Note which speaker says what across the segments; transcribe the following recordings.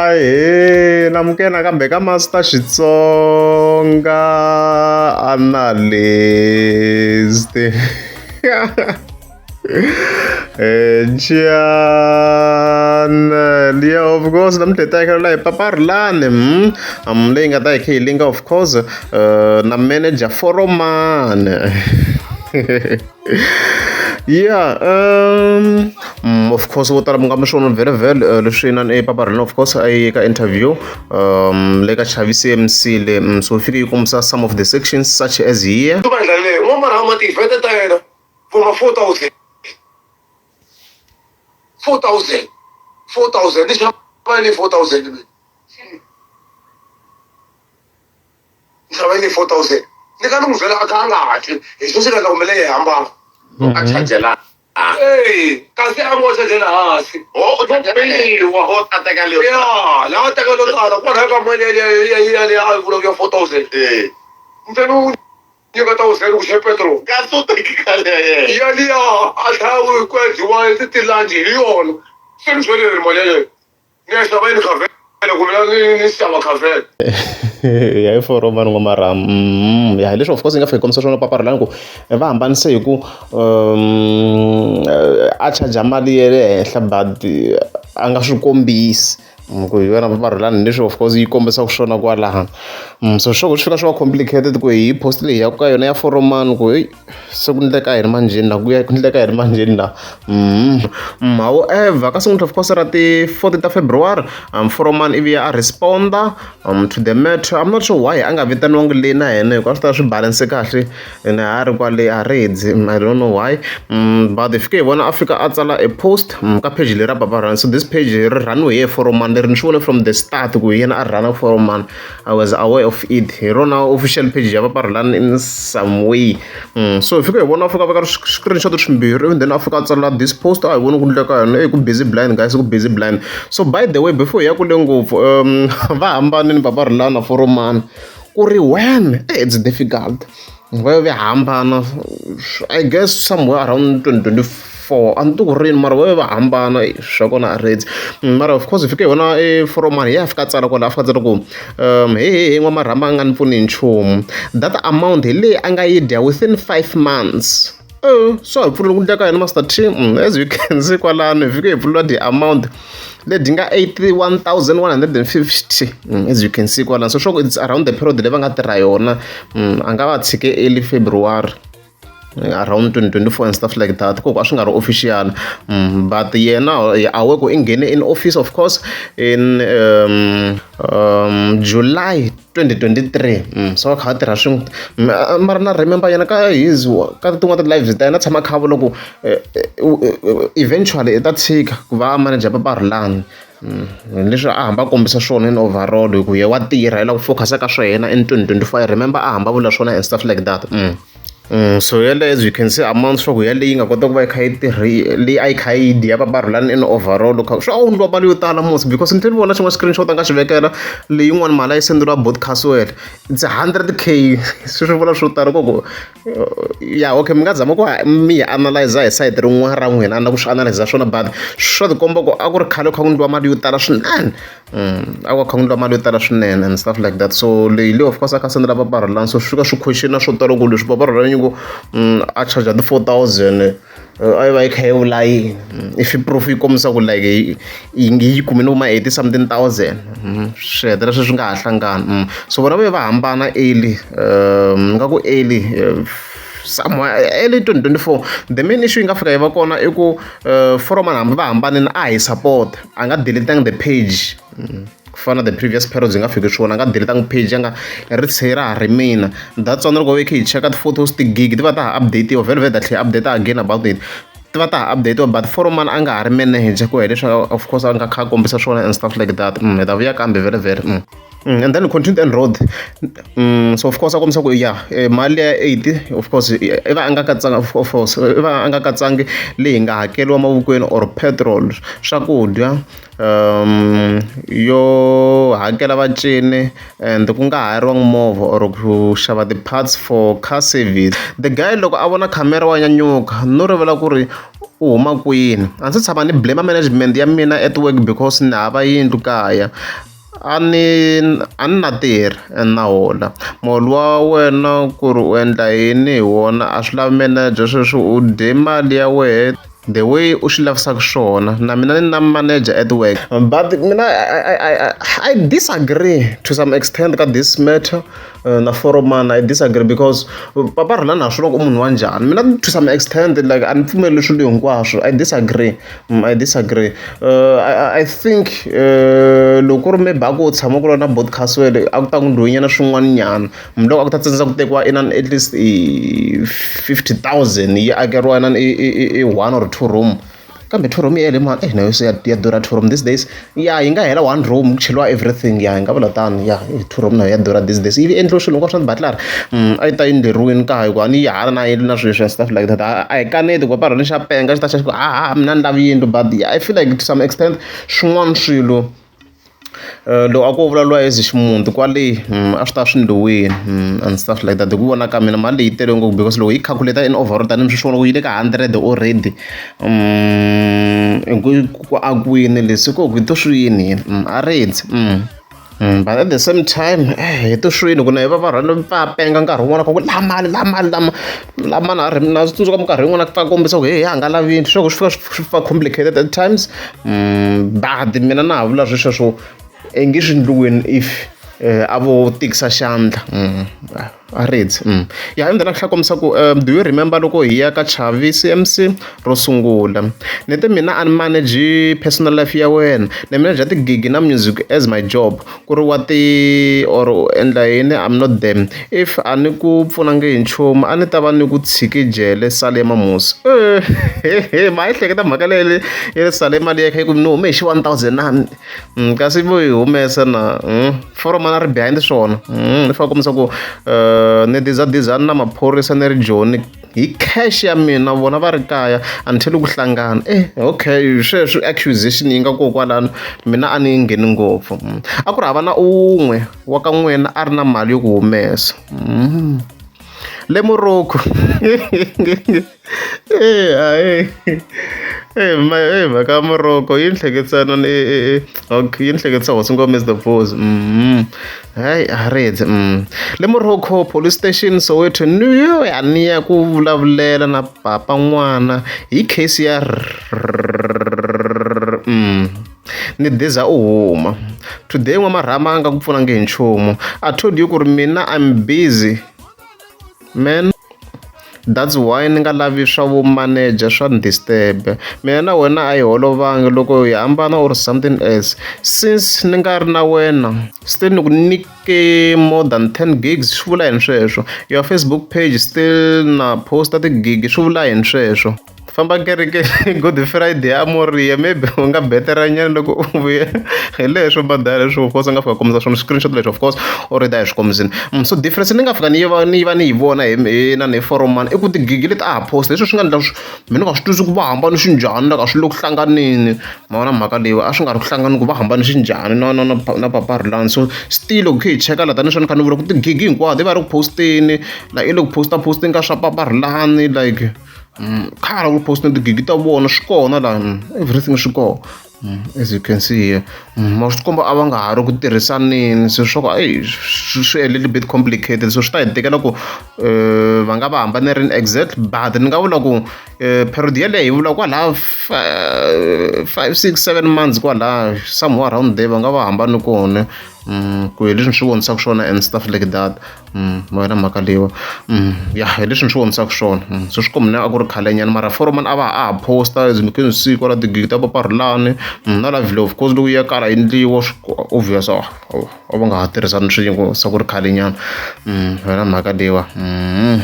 Speaker 1: Ahee namukela nakambe ka Master Xitsonga Analyst channel ya of course namuntlha hi ta hi hi Paparhulani leyi nga ta hi kha hi linka of course na manager Foromani Yeah, of course vo tala mi nga mi swona vhele vhele leswi inani e Paparhulani of course a yi ka interview le ka Chavisi M_C le so yi fike yi kombisa some of the sections such as here.
Speaker 2: Ndlela leyi n'wamarhama ti-event ta yena for ma 4000 4000 4000 ni xava ni 4000 mina ni xava ni 4000 ni ka ni n'wi byela a kha a nga hatli hi xo xi nga endla kumbe leyi hambana
Speaker 3: a chajela
Speaker 2: Ey, kasi a ngo chajela hansi
Speaker 3: o
Speaker 2: pimiwa
Speaker 3: o ta teka leyo
Speaker 2: ya laha teka yo tala kwalaho ka mali yaliya a yi vulaka ya 4000
Speaker 3: eh
Speaker 2: ntsena u nyika thousand ku xe petrol
Speaker 3: kasi u teki khale ya yena
Speaker 2: yaliya a tlhela ku dyiwa tilanji hi yona se ni byele mali yaleyo ni ya xava yini khavhele kumbe ni xava khavhele
Speaker 1: ya hi foromani n'wamarhama ya hi leswi of course yi nga fika yi kombisa swona Paparhulani ku va hambanise hi ku a charger mali ya le henhla but a nga swi kombisi ku hi yona Paparhulani leswi of course yi kombisaka swona kwalano so swo swi fika swi va complicated ku hi post leyi ya ka yona ya foromani ku heyi se ku ndleka yini manjheni la ku ya ku ndleka yini manjheni la however ka siku of course ra ti 14 ta February foromani ivi a responda to the matter I'm not sure why a nga vitaniwangi le na yena hikuva a swi ta swi balance kahle ene a ri kwale a redzi I don't know why but hi fike hi vona a fika a tsala a post ka page leri ra Paparhulani so this page ri rhaniwe hi ye foromani leri ni swi vone from the start ku hi yena a rhana foromani I was aware of it hi rona official page ya Paparhulani in some way so hi fike hi vona a fika a veka screenshot swimbirhi and then a fika a tsala this post a hi voni ku ndleka yona ku busy blind guys ku busy blind so by the way before hi ya kule ngopfu va hambanini Paparhulani na foromani ku ri when it's difficult va va hambana I guess somewhere around 2024 a ni tivi ku rini mara va va hambana swa kona a redzi mara of course hi fike hi vona e foromani hi ya fika a tsala kwala a fika a tsala ku he he he n'wamarhamba a nga ni pfuni hi nchumu that amount hi leyi a nga yi dya within 5 months so hi pfuleli ku ndleka yini Master T as you can see kwalano hi fike hi pfulela the amount lebyi nga 81150 as you can see kwalano so sure it's around the period leyi va nga tirha yona a nga va tshike early February around 2024 and stuff like that ku a swi nga ri official but yena awe ku i nghene in office of course in July 2023 so a kha a tirha swin'we mara na remember yena ka his ka tin'wana ta lives ta yena tshama kha vula ku eventually i ta tshika ku va manager Paparhulani leswi a hamba a kombisa swona in overall hi ku ye wa tirha i lava ku focus ka swa yena in 2025 remember a hamba vula swona and stuff like that so yeleyo as you can see amount swa ku yaleyi yi nga kota ku va yi kha yi tirhi leyi a yi kha yi dya Paparhulani in overall kha swi a wundliwa mali yo tala mos because ni tlhela ni vona xin'wana screenshot a nga xi vekela leyin'wani mali a yi senderiwa bot Caswell it's 100K swi swi vula swo tala ku ku ya okay mi nga zama ku mi yi analyze hi sayiti rin'wana ra n'wina a na ku swi analyze swona but swa tikomba ku a ku ri khale kha ku ndliwa mali yo tala swinene a ku kha ku ndliwa mali yo tala swinene and stuff like that so leyi leyi of course a kha sendela Paparhulani so swi fika swi question swo tala ku leswi Paparhulani ku a charge ti 4000 a yi va yi kha yi vula yini if proof yi kombisa ku like yi yi kumile vo ma 80 something thousand swi hetelela swi nga ha hlangani so vona va ye va hambana early ni nga ku early somewhere early 2024 the main issue yi nga fika yi va kona i ku foromani hambi va hambanile a hi support a nga deletangi the page ku fana na the previous periods yi nga fiki swona a nga deletangi page a nga ri tshe ra ha remain that's why na loko va kha hi cheka ti-photos ti-gig ti va ta ha update-iwa vhele vhele ta tlhela update again about it ti va ta ha update-iwa but foromani a nga ha ri manager ku ya hi leswi of course a nga kha a kombisa swona and stuff like that hi ta vuya kambe vhele vhele. And then continue and road. So of course a kombisa ku ya mali ya 80 of course i va a nga katsanga, of course i va a nga katsangi leyi nga hakeriwa mavokweni or petrol, swakudya, yo hakela vacini and ku nga hayariwangi movha or ku xava ti-parts for car service. The guy loko a vona khamera wa nyanyuka no rivala ku ri u huma kwini. A ndzi se tshama ni blame management ya mina at work because ni hava yindlu kaya. A ni a ni na tirha and na hola. Muholo wa wena ku ri u endla yini hi wona a swi lavi manager sweswo u dye mali ya wehe the way u swi lavisaka swona. Na mina ni na manager at work but mina I disagree to some extent ka this matter na foromana I disagree because Papa Rhulani ha swi vona ku i munhu wa njhani. Mina to some extent like a ni pfumeli swilo hinkwaswo I disagree, I disagree. I think loko ku ri maybe a ku tshama ku ri na podcast a ku ta ku ndliwa swin'wana nyana loko a ku ta tsandzeka ku tekiwa inani at least i 50,000 yi akeriwa inani i one or two room kambe two room yi hele mani na yo se ya durha two room these days ya yi nga hela one room ku cheriwa everything ya hi nga vula tano ya two room na yo ya durha these days yi endliwe swilo hinkwaswo swa ti-butler a yi ta yi endleriwini kaya hikuva a ni yi hala na yindlu na swilo and stuff like that. A hi kaneti ku Papa Rhulani xa penga xi ta xa xi ku ha mina ni lavi yindlu but I feel like to some extent swin'wana swilo loko a ko vulavuriwa as ximuti kwale a swi ta swi ndliwile and stuff like that. Hi ku vona ka mina mali leyi tele ngopfu because loko hi calculate in overall tanihi swi vona ku yi le ka hundred already ku akiwini leswi ku hi to swi yini hina a rindzi. But at the same time hi to swini ku na hi va va rhwale va penga nkarhi wun'wana ku la mali la mali lama lama na ri na tsundzuka minkarhi yin'wana ku pfa kombisa ku heyi a nga lavi yindlu swa ku swi fika swi va complicated at times but mina na ha vula swi sweswo i nge swi ndliwini if a vo tikisa xandla a rindzi. Ya and then a tlhela a kombisa ku do you remember loko hi ya ka Chavi C_M_C ro sungula ni te mina a ni manage personal life ya wena ni manager tigigi na music as my job ku ri wa ti or u endla yini I'm not them if a ni ku pfunangi hi nchumu a ni ta va ni ku tshiki jele sale mamusi ma yi hleketa mhaka leyi ya sale mali ya kha yi ku ni hume hi xi 1000 na kasi vo yi humesa na foromana ri behind swona ni fanele kombisa ku ni dizadizani na maphorisa ni ri Joni hi cash ya mina vona va ri kaya until ku hlangana okay sweswo accusation yi nga kona kwalano mina a ni yi ngheni ngopfu a ku ri hava na un'we wa ka n'wina a ri na mali yo ku humesa le Morocco mhaka ya Morocco yi ni hleketisa ni okay yi ni hleketisa hosi ngoma Mr Boss hayi a rindzi le Morocco police station Soweto ni yo ya ni ya ku vulavulela na papa n'wana hi case ya ni diza u huma today n'wamarhama a nga ku pfunangi hi nchumu I told you ku ri mina I'm busy man that's why ni nga lavi swa vo manager swa ni disturb mina na wena a hi holovangi loko hi hambana or something else since ni nga ri na wena still ni ku nyike more than 10 gigs swi vula yini sweswo your Facebook page still na posta tigigi swi vula yini sweswo famba kereke Good Friday a Moriya maybe u nga betera nyana loko u vuya hi leswo badala leswo of course a nga fika kombisa swona screenshot leswi of course already a hi swi kombisini so difference ni nga fika ni yi va ni yi va ni yi vona hi na ni foromani i ku tigigi leti a ha post leswi swi nga endla mina nga swi twisi ku va hambane xinjhani la ka swi le ku hlanganeni ma vona mhaka leyi a swi nga ri ku hlangani ku va hambane xinjhani na na na na Papa Rhulani so still loko khe hi cheka la tanihi swa ni kha ni vula ku tigigi hinkwato i va ri ku posteni like i le ku posta posteni ka swa Papa Rhulani like khale ku post tigigi ta vona swi kona la everything swi kona as you can see here ma swi komba a va nga ha ri ku tirhisaneni se swa ku eyi swi a little bit complicated so swi ta hi tekela ku va nga va hambane rini exact but ni nga vula ku period yeleyo hi vula kwalaya 5 6 7 months kwalaya somewhere around there va nga va hambane kona ku hi leswi ni swi vonisaka swona and stuff like that ma yona mhaka leyiwa ya hi leswi ni swi vonisaka swona so swi komba a ku ri khale nyana mara foromani a va a ha posta as you can see kwala tigigi ta Papa Rhulani na la video of course loko yi ya kala endliwa obvious a va nga ha tirhisani swin'we se ku ri khale nyana yona mhaka leyiwa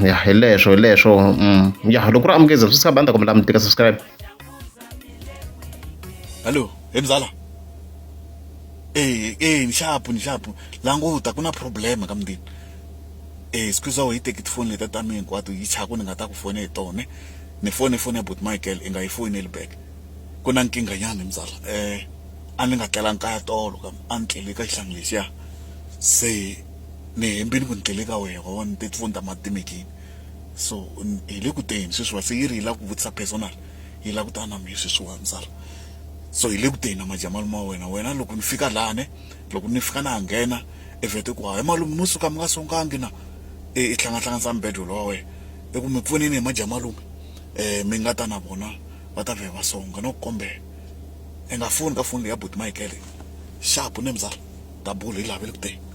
Speaker 1: ya hi leswo hi leswo ya loko ku ri amukeza subscribe a ni ta kombela mi tika subscribe.
Speaker 4: Hallo, he mzala. E e ni xapu ni xapu languta ku na problem ka mutini e excuse wa yi teki tifoni letiya ta mina hinkwato yi chava ku ni nga ta ku fona hi tona ni fone foni ya buti Michael i nga yi foyineli back ku na nkingha nyana mzala a ni nga tlelangi kaya tolo ka a ni tlele ka xihlangi lexiya se ni hembini ku ni tlele ka wena wa vona tifoni ta matimekini so hi le ku teni sweswiwa se yi ri yi lava ku vutisa personal yi lava ku ta na mina sweswiwani mzala so hi le ku teni na madya malume wa wena wena loko ni fika laha ne loko ni fika na ha nghena i vhete ku hayi malume mo suka mi nga sungangi na i hlangahlanganisa mbedwo lowa wena i ku mi pfunini hi madya malume um mi nga ta na vona va ta vhe va songa no ku kombela i nga foni ka foni leya buti Michael xapu ne mzala ta bula hi laha ve le ku teni.